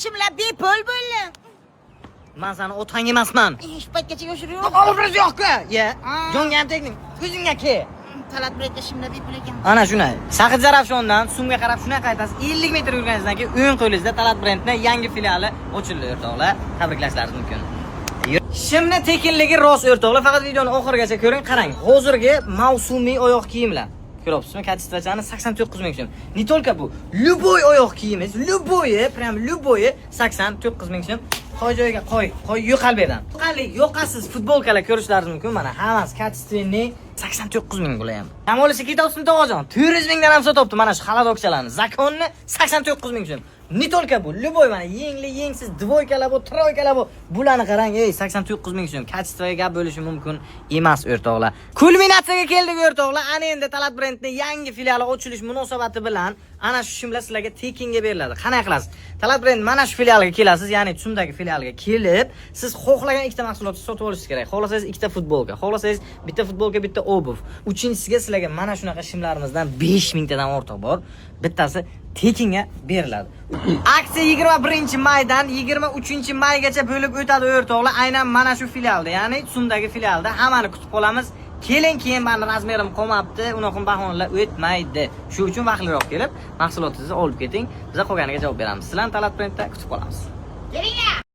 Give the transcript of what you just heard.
Shimlar bepul bo'ldi. Man sani otang emasman. Shu paytgacha yoshirib. Olib yoqqa. Ye. Jonga ham tegding. O'zingga ke. Talat Brendda shimlar bepul ekan. Ana shunday. Sahid Zarafshondan Sumga qarab shunaqa qaytasiz. 50 metr yurganingizdan keyin o'ng qo'lingizda Talat Brendni yangi filiali ochildi, o'rtoqlar. Tabriklashlaringiz mumkin. Shimni tekinligi rost, o'rtoqlar. Faqat videoni oxirigacha ko'ring, qarang. Hozirgi mavsumiy oyoq kiyimlar. Ko'ryapsizmi? Качество chani 89 ming so'm. Не только bu. Любой oyoq kiyimingiz, любой, прям любой 89 ming so'm. Qo'y joyiga qo'y, qo'y, yo'qol bu yerdan. Yo'qali, yoqasiz futbolkalar ko'rishlaringiz mumkin. Mana hammasi качественный, 89 ming bular ham. Dam olishga ketyapsizmi, tog'ajon? 400 mingdan ham sotyapti mana shu холодок chalarni. Закон ni 89 ming so'm. Не только bu, любой mana yengli, yengsiz, двойка lar bu, тройка lar bu. Bularni qarang, ey, 89 ming so'm. Качество ga gap bo'lishi mumkin emas, o'rtoqlar. Kulminatsiyaga keldik, o'rtoqlar. Ana endi Talat Brendni yangi filiali ochilish munosabati bilan ana shu shimlar sizlarga tekinga beriladi. Qanday qilasiz? Talat Brend mana shu filialga kelasiz, ya'ni Tsumdagi filialga kelib, siz xohlagan ikkita mahsulotni sotib olishingiz kerak. Xohlasangiz ikkita futbolka, xohlasangiz bitta futbolka, bitta обувь. Uchinchisiga sizlarga mana shunaqa shimlarimizdan 5000 tadan ortiq bor. Bittasi tekinga beriladi. Aksiya 21 maydan 23 maygacha bo'lib o'tadi, o'rtoqlar. Aynan mana shu filialda, ya'ni Tsumdagi filialda hammani kutib qolamiz. Keling, keyin mani размер im qolmabdi, unaqa bahonalar o'tmaydi. Shu uchun vaqtliroq kelib, mahsulotingizni olib keting. Biz qolganiga javob beramiz. Sizlarni Talat Brendda kutib qolamiz. Kelinglar.